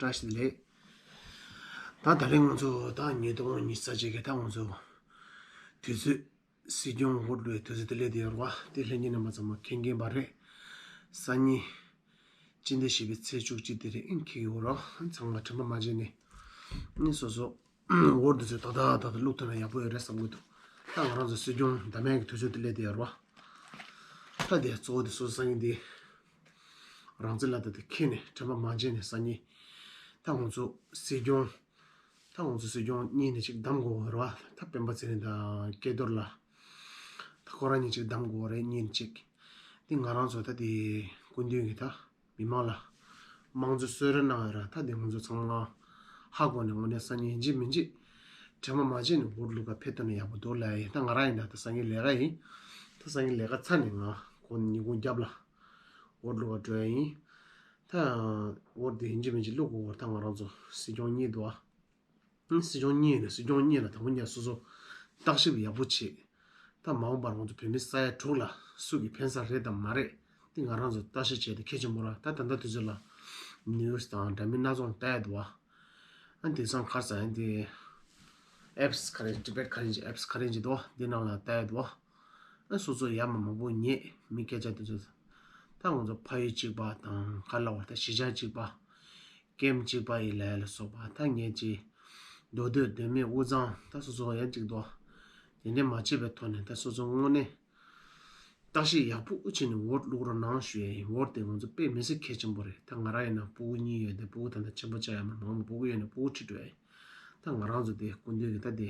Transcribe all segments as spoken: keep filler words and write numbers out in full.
བཀྲ་ཤིས་བདེ་ལེགས། ད་ད་རིང་ང་ཚོ་ད་ཉིས་སྟོང་ཉི་ཤུ་རྩ་གཅིག་གི་ད་ང་ཚོ་དུས་ཚོད་སྲིད་སྐྱོང་འོས་བླུག་པའི་དུས་ཚོད་དེ་སླེབས་བསྡད་ཡོད་རེད་བ། དེ་ལྷན་རྒྱས་རྣམ་པ་ཚང་མ་མཁྱེན་མཁྱེན་པ་རེད། སང་ཉིན་སྤྱི་ཟླ་བཞི་པའི་ཚེས་བཅུ་གཅིག་དེ་རེད། ཨིན་ཁེ་ཡོད་རོ། ཚང་མ་དྲན་པ་མ་བརྗེད་ནས། ཨིན་སོ་སོ་འོས་བསྡུ་ཚོད་ཏག་ཏག་ཏག་ཏག་བླུགས་ཐུབ་ན་ཡག་པོ་ཡོད་རེད་བསམ་གི་འདུག་ད་ང་རང་ཚོ་སྲིད་སྐྱོང་བདག་མེད་ཀྱི་དུས་ཚོད་དེ་སླེབས་བསྡད་ཡོད་རེད་བ། ད་དེ་གཙོ་བོ་དེ་སོ་སོ་སང་ཉིན་དེ་རང་བཙན་ལ་ད་དེ་ཁེ་ནས་དྲན་པ་མ་བརྗེད་ནས་སང་ཉིན། ད་ང་ཚོ་སྲིད་སྐྱོང་། ད་ང་ཚོ་སྲིད་སྐྱོང་གཉིས་ནས་གཅིག་བདམས་དགོས་རེད་བ། ད་སྤེན་པ་ཚེ་རིང་དང་སྐལ་རྡོར་ལ། ད་ཁོ་རང་གཉིས་གཅིག་བདམས་དགོས་རེད། གཉིས་ནས་གཅིག་དེ་ང་རང་ཚོ་ད་དེ་སྐུ་མདུན་གྱི་ད་མི་མང་ལ་དམངས་གཙོ་གསོལ་རས་གནང་ཡོད་ར། ད་དེ་ང་ཚོ་ཚང་མ་ཧ་གོ་ནས་དངོས་གནས་སང་ཉིན་ཡིན་གཅིག་མིན་གཅིག་དྲན་པ་མ་བརྗེད་ནས་འོས་བླུག་ག་ཕེབས་ཐུབ་ན་ཡག་པོ་འདུག་ལབ་ཡ་ཡིན། ད་ང་རང་ཡིན་ད་ད་སང་ཉིན་ལས་ཀ་ཡིན། ད་སང་ཉིན་ལས་ཀ་ཚར་ནས་ང་ཁོང་ཉིན་གུང་རྒྱབ་ལ་འོས་བླུག་ག་འགྲོ་ཡ་ཡིན། ད་འོས་དེ་ཡིན་གཅིག་མིན་གཅིག་བླུག་དགོས་རེད། ད་ང་རང་ཚོ་སྲིད་སྐྱོང་གཉིས་འདུག་ཨ། སྲིད་སྐྱོང་གཉིས་ནས་སྲིད་སྐྱོང་གཉིས་ལ་དང་པོ་ཉིད་སོ་སོ་བརྟག་ཞིབ་ཡག་པོ་བྱེད། ད་མ་འོངས་པར་ང་ཚོ་བོད་མི་ས་ཡ་དྲུག་ལ་སུ་གི་ཕན་ས་རེད་དམ་མ་རེད། དེ་ང་རང་ཚོ་བརྟག་ཞིབ་བྱས་ཏེ་གལ་ཆེན་པོ་ར། ད་ད་ལྟ་དུས་ཚོད་ལ་ནིའུ་སི་དང་འདྲ་མིན་སྣ་ཚོགས་ལྟ་ཡ་འདུག་བ། ཨ་དེང་སང་ཁར་ས་ཡ་དེ་ཨེབ་སི་ག་རེ་ཌི་བེ་ཊི་ག་རེ་ཅིག་ཨེབ་སི་ག་རེ་ཅིག་འདུག་བ། དེ་ནང་ལ་ལྟ་ཡ་འདུག་བ། ཨ་སོ་སོ་ཡ་མ་མང་པོ་ཉེས་མི་སྐད་ཆ་དེ་ཚོ། ད་ང་ཚོ་ཕ་ཡུལ་གཅིག་པ་དང་ག་ལ་བ་ད་གཞིས་ཆགས་གཅིག་པ། ཀེམ་གཅིག་པ་ཡི་ལས་ལ་སོགས་པ་ད་ངེད་ཀྱི་མདོ་སྟོད་མདོ་སྨད་དབུས་གཙང་ད་སོ་སོ་ཡང་གཅིག་ཏུ་དེ་འདྲ་མ་བྱས་པའི་ཐོག་ནས་ད་སོ་སོ་དངོས་གནས་བརྟག་ཞིབ་ཡག་པོ་བྱས་ནས་འོས་བླུག་རོགས་གནང་ཞུ་ཡ་ཡིན། འོས་དེ་ང་ཚོ་དཔེ་མི་སྲིད་གལ་ཆེན་པོ་རེད། ད་ང་རང་ཡིན་ན་སྤུ་གུ་གཉིས་ཡོད་དེ་སྤུ་གུ་ད་ལྟ་ཆེན་པོ་ཆགས་ཡ་མ་མང་པོ་སྤུ་གུ་ཡོད་ན་སྤུ་གུ་ཁྲིད་འགྲོ་ཡ་ཡིན། ད་ང་རང་ཚོ་དེ་སྐུ་མདུན་གྱི་ད་དེ་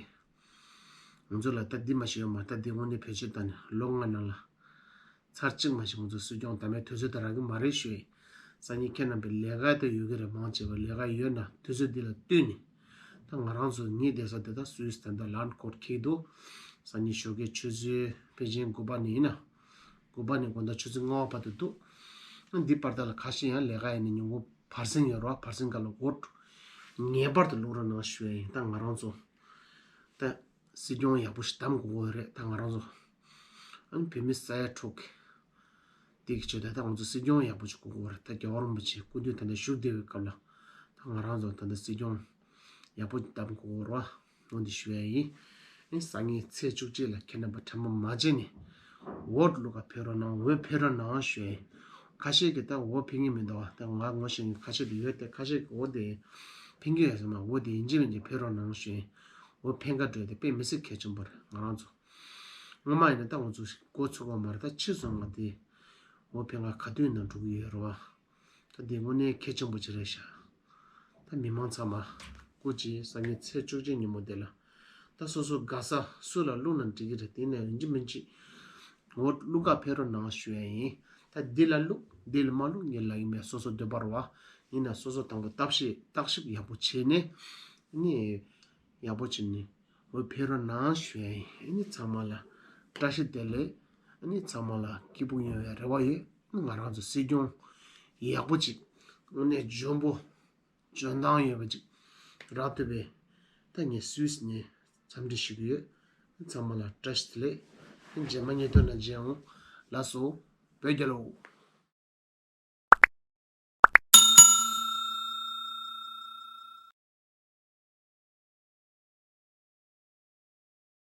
ང་ཚོ་ལ་ད་འདི་མ་ཤེས་ཡོད་མ། ད་འདི་དངོས་གནས་བེད་སྤྱོད་བཏང་ནས་ལོ་ལྔ་ནང་ལ། ཚར་གཅིག་མ་ཞིག་ང་ཚོ་སྲིད་སྐྱོང་བདག་མེད་དུས་ཚོད་དེ་རག་གི་མ་རེད་ཞུ་ཡིན། སང་ཉིན་ཁྱེད་རྣམ་པའི་ལས་ཀ་དེ་ཡོད་ཀྱི་རེད། མང་ཆེ་བ་ལས་ཀ་ཡོད་ན་དུས་ཚོད་འདི་ལ་བསྟུན་ནས། ད་ང་རང་ཚོ་ངའི་བསྡད་ས་དེ་ད་སུད་སི་ད་ལྟ་ལན་ཁོར་འཁེལ་འདུག་སང་ཉིན་ཞོགས་ཀའི་ཆུ་ཚོད་ཕལ་ཆེར་དགུ་པ་ནས་ཡིན་ན། དགུ་པ་ནས་དགོང་དག་ཆུ་ཚོད་ལྔ་པ་བར་དུ་འདུག་ཨ་འདི་བར་དག་ལ་ཁ་ཤས་ཡང་ལས་ཀ་ཡིན་ན་ཉིན་གུང་བར་གསེང་ཡོད་རེད་བ། བར་གསེང་སྐབས་ལ་འོས་ངེས་པར་དུ་བླུག་རོགས་གནང་ཞུ་ཡ་ཡིན། ད་ང་རང་ཚོ་ད་སྲིད་སྐྱོང་ཡག་པོ་ཞིག་བདམས་དགོས་ཀྱི་ཡོད་རེད། ད་ང་རང་ཚོ་ཨ་ནི་བོད་མི་ས་ཡ་དྲུག་གི་དེ་གི་ཆེད་དུ་ད་ང་ཚོ་སྲིད་སྐྱོང་ཡག་པོ་ཞིག་དགོས་ཀྱི་ཡོད་རེད། ད་རྒྱལ་བ་རིན་པོ་ཆེ་སྐུ་མདུན་ད་ལྟ་བཞུགས་བསྡད་པའི་སྐབས་ལ་ད་ང་རང་ཚོ་ད་ལྟ་སྲིད་སྐྱོང་ཡག་པོ་བདམས་དགོས་ཀྱི་ཡོད་རེད་བ། འོ་འདི་ཞུ་ཡ་ཡིན། ཨེ་སང་ཉིན་ཚེས་བཅུ་གཅིག་ལ་ཁྱེད་རྣམ་པ་དྲན་པ་མ་བརྗེད་ནས་འོས་བླུག་ག་ཕེབས་རོགས་གནང་། འོས་ཕེབས་རོགས་གནང་ཞུ་ཡ་ཡིན། ཁ་ཤས་ཀྱིས་ད་འོས་ཕེབས་ཀྱི་མི་འདུག་བ། ད་ང་ངོ་ཤེས་མཁན་ཁ་ཤས་ཀྱིས་ཡོད་དེ་ཁ་ཤས་ཀྱིས་འོས་དེ་ཕེབས་ཀྱི་ཡོད་ཟེར་མ། འོས་དེ་ཡིན་གཅིག་མིན་གཅིག་ཕེབས་རོགས་གནང་ཞུ་ཡ་ཡིན། འོས་ཕེབས་ག་འགྲོ་དེ་དཔེ་མི་སྲིད་གལ་ཆེན་པོ་རེད། ང་རང་ཚོ་སྔོན་མ་ཡིན་ན་ད་ང་ཚོ་འགོ་ཚུགས་པ་མ་རེད། ད་ཕྱིས་སུ་ང་དེ་འོས་ཕེབས་ག་ག་དུས་ཡིན་ན་འགྲོ་གི་ཡོད་རེད་བ། ད་དེ་དངོས་གནས་གལ་ཆེན་པོ་ཅིག་རེད་ཤག་ད་མི་མང་ཚང་མ་སྐུ་མཁྱེན། སང་ཉིན་ཚེས་བཅུ་གཅིག་ཉིན་མོ་དེ་ལ་ད་སོ་སོ་དགའ་ས་སུ་ལ་བླུགས་ན་འགྲིག་གི་རེད། དེ་ནས་ཡིན་གཅིག་མིན་གཅིག་འོས་བླུག་ག་ཕེབས་རོགས་གནང་ཞུ་ཡ་ཡིན། ད་འདི་ལ་བླུག་འདི་ལ་མ་བླུག་ངས་ལབ་ཀྱི་མེད། སོ་སོ་འདོད་པ་རེད་བ། ཡིན་ན་སོ་སོ་དང་པོ་བརྟག་ཞིབ་བརྟག་ཞིབ་ཡག་པོ་བྱས་ནས་ནི་ཡག་པོ་བྱས་ནས་འོས་ཕེབས་རོགས་གནང་ཞུ་ཡ་ཡིན། ཨ་ནི་ཚང་མ་ལ་བཀྲ་ཤིས་བདེ་ལེགས། ཨ་ནི་ཚང་མ་ལ་སྐྱིད་པོ་ཡོང་བའི་རེ་བ་ཡོད། ང་རང་ཚོ་སྲིད་སྐྱོང་ཡག་པོ་ཅིག་དངོས་གནས་འཇོན་པོ་འཇོན་ཐང་ཡོད་པ་ཅིག་རག་ཐུབ་པའི་ད་ངས་སུད་སི་ནས་འཚམས་འདྲི་ཞུ་གི་ཡོད། ཚང་མ་ལ་བཀྲ་ཤིས་བདེ་ལེགས། རྗེས་མ་ཉིས་སྟོང་ནང་མཇལ་འོང་། ལགས་སོ། བོད་རྒྱལ་ལོ།